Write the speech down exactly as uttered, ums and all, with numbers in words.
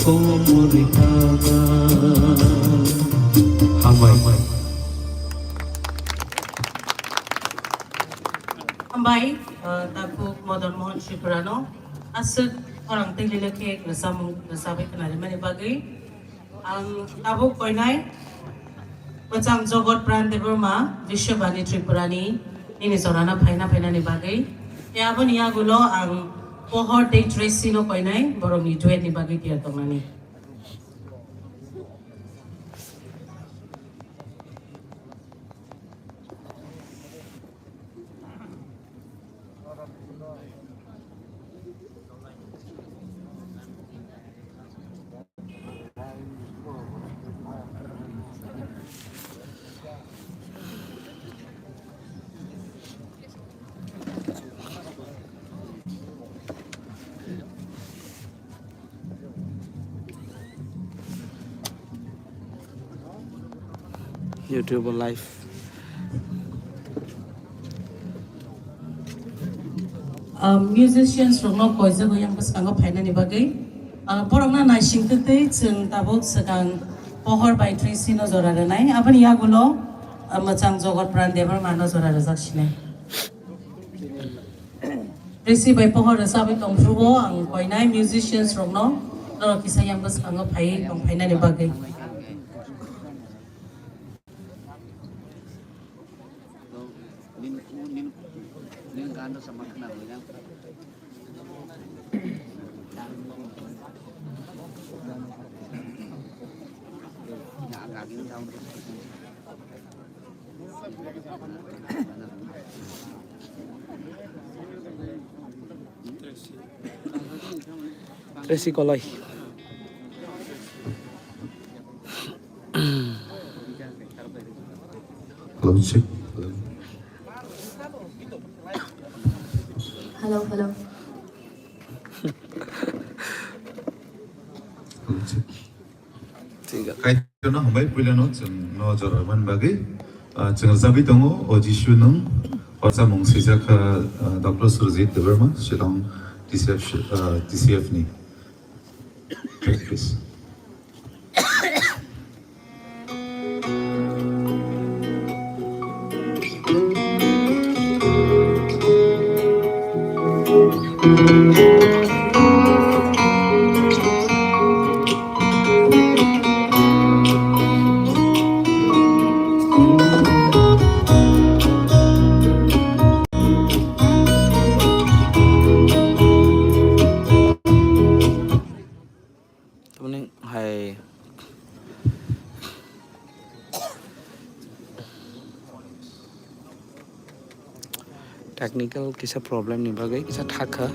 Komori Thaga. Hambai. Hambai, uh, Takhuk Madan Mohan Tripurano aswk khorang twi lila khe rwchapmung rwchapwi khwnarimani bagwi. Ang tabuk koinai Mwchang Jogot Pran Debbarma, Vishwabani Tripurani nini jorano phaina phainani bagwi. Tei aboni yagulo ang Pohor tei Tracy no koinai borokni duet ni bagwi tiyar tongnani. YouTube live. Um, musicians rokno koijagwi yang bwskango phainani bagwi, uh, borokno naising twtwi chwng tabuk swkang Pohor bai Tracy no jora rwnai. Aboni yagulo, uh, Mwchang Jogot Pran Debbarma no jora rwjak sinai. Tracy bai Pohor rwchabwi tongphuru o ang koinai musicians rokno norok kisa yang bwskango phaiwi tong phainani bagwi. Tracy Koloi. Hello, check. Hello. Hello, hello. Hello, check. Kaitorno hambai puilano chwng no jora man bagwi, ah, chwng rwchapwi tongo, O Jisu nwng, o chamung swijak kha, ah, Doctor Surjit Debbarma, Shillong T C F, ah, T C F ni. Please. Tamni hai technical kisa problem ni bagwi kisa thakha.